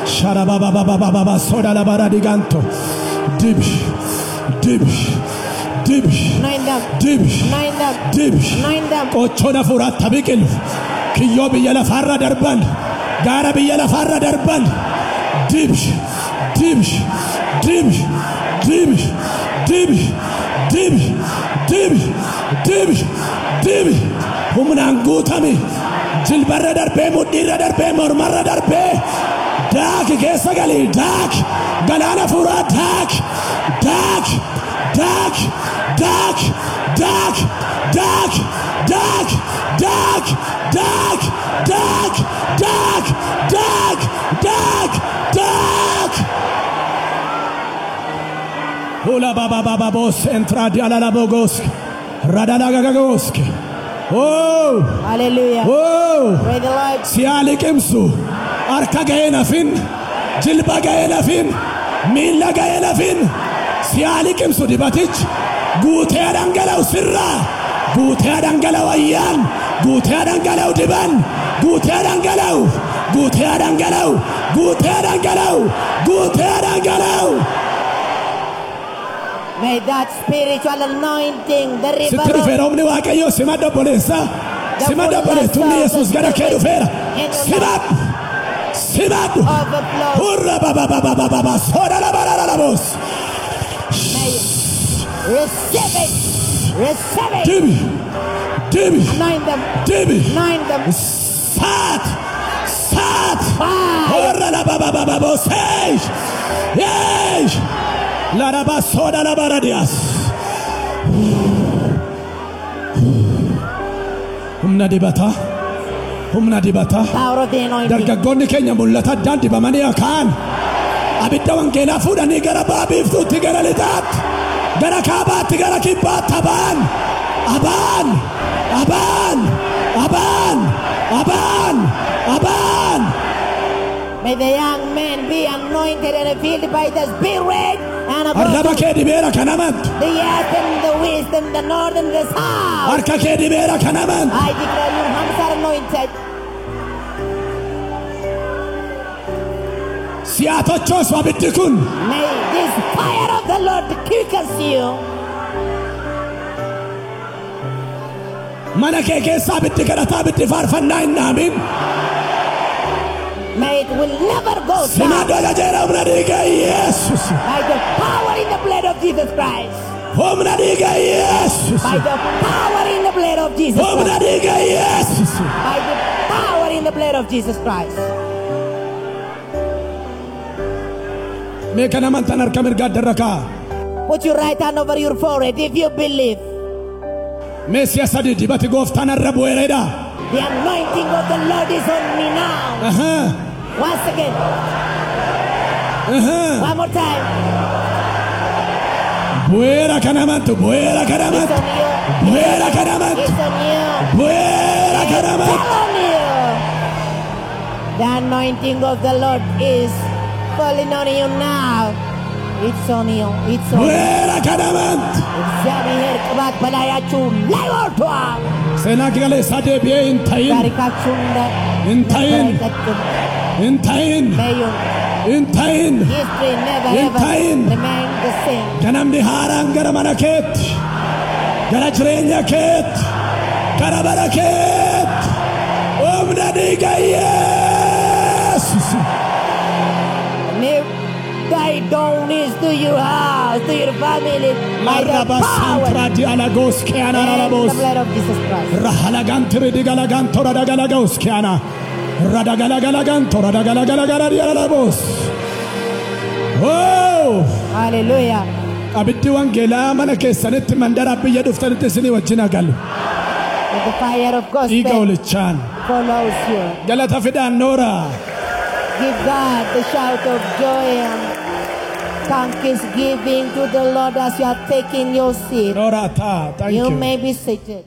Sharabababababa soda la baradiganto. Dibi, dibi, dibi, Anoint them. Dibi, Anoint them. Dibi. Anoint them. Qochoon hafuuraatti biqilu. Kiyyoo biyya lafaarra darban. Gaara biyya lafaarra darban. Dibi, dibi, dibi, dibi, dibi, dibi, dibi, dibi, dibi. Humnaan guutami. Jilbarra darbee, mudhiirra darbee, mormarra darbee. Daaki keessa galii, daaki. Galaana hafuuraa daaki, daaki, daaki, daaki, daaki, daaki, daaki, daaki, daaki, daaki, daaki, daaki, daaki, daaki. Hula baba baba bos entra di alala bogos. Radala gagagos. Oh, Hallelujah. Oh. Praise the Lord. Siyaa liqimsu harka ga'ee nafin, jilba ga'ee nafin, miilla ga'ee nafin, siyaa liqimsu dibatichi guutee dhangala'u sirraa guutee dhangala'u ayyaan guutee dhangala'u diban guutee dhangala'u guutee dhangala'u guutee dhangala'u guutee dhangala'u. May that spiritual anointing, the Sitti river of dhufeera humni waaqayyoo simadha obboleessa. Sima dabbale tumni Yesuus gara kee dhufeera. Simadhu. Simadhu. Overflow. Hurra baba baba baba baba soda la bara la bos. May you receive it. Receive it. Dibi. Dibi. Anoint them. Dibi. Anoint them. Saat. Saat. Fire. Hurra la baba baba bos. Hey. Hey. La raba soda la bara dias. Humna dibataa. Humna dibataa. Power of the anointing. Dargaggoonni keenya mul'ata addaan dibamanii akaan abidda wangeelaa fuudhanii gara ba'a biiftuutti gara lixaatti gara kaabaatti gara kibbaatti abaan abaan abaan abaan abaan abaan. May the young men be anointed and filled by the Spirit and Arraba above kee dibeera kan amantu, the east and the west and the north and the south. Harka kee dibeera kan amantu, I declare your hands are anointed. Si'a tochoosu abiddi kun. May this fire of the Lord quickens you. Mana kee keessa abiddi kadhataa abiddi faarfannaa hin dhaamin. May it will never go down. Simadhu ajajeera humna dhiiga Yesuus. By the power in the blood of Jesus Christ. Humna dhiiga Yesuus. By the power in the blood of Jesus Humna Christ. Dhiiga Yesuus. By the power in the blood of Jesus Christ. Mee kan amantan harka mirgaa darra kaa'a. Put your right hand over your forehead if you believe. Mee si'a sadi dibati gooftaan irra bu'eeredha. The anointing of the Lord is on me now. Ahaa. Once again. Ahaa. One more time. Bu'eera kan amantu, bu'eera kan It's amantu, on you. Bu'eera kan amantu, It's on you. Bu'eera kan It's amantu. on you. The anointing of the Lord is falling on you now. It's on you. It's on you. Bu'eera kan amantu. እግዚአብሔር ቅባት በላያችሁ ላይ ወርዷል። Seenaa kaleessaa deebi'ee hin ta'in, ታሪካችሁ እንደ hin ta'in, አይቀጥል። hin ta'in, May your hin ta'in. history never Hin ever ta'in. Remain the same. Ganamni haaraan gara mana keetti, gara jireenya keetti, gara bara keetti, humna dhiiga Yesuus. New day dawn is to your house, to your family, by the Larraba power santraadi alagos keana and the alabos. Blood of Jesus Christ. Rahalagantiri digalaganto radagalagos keana. Radagalagalaganto radagalagalagala alabos. Oh! Hallelujah. Abiddi wangeelaa mana keessanitti mandara biyya dhuftanitti isinii wajjin agalu. And the fire of Dhiiga gospel olichaan. Follows you. Galata fidaan noora. Give God the shout of joy and thanksgiving to the Lord as you are taking your seat. Noora taa. Thank You you. may be seated.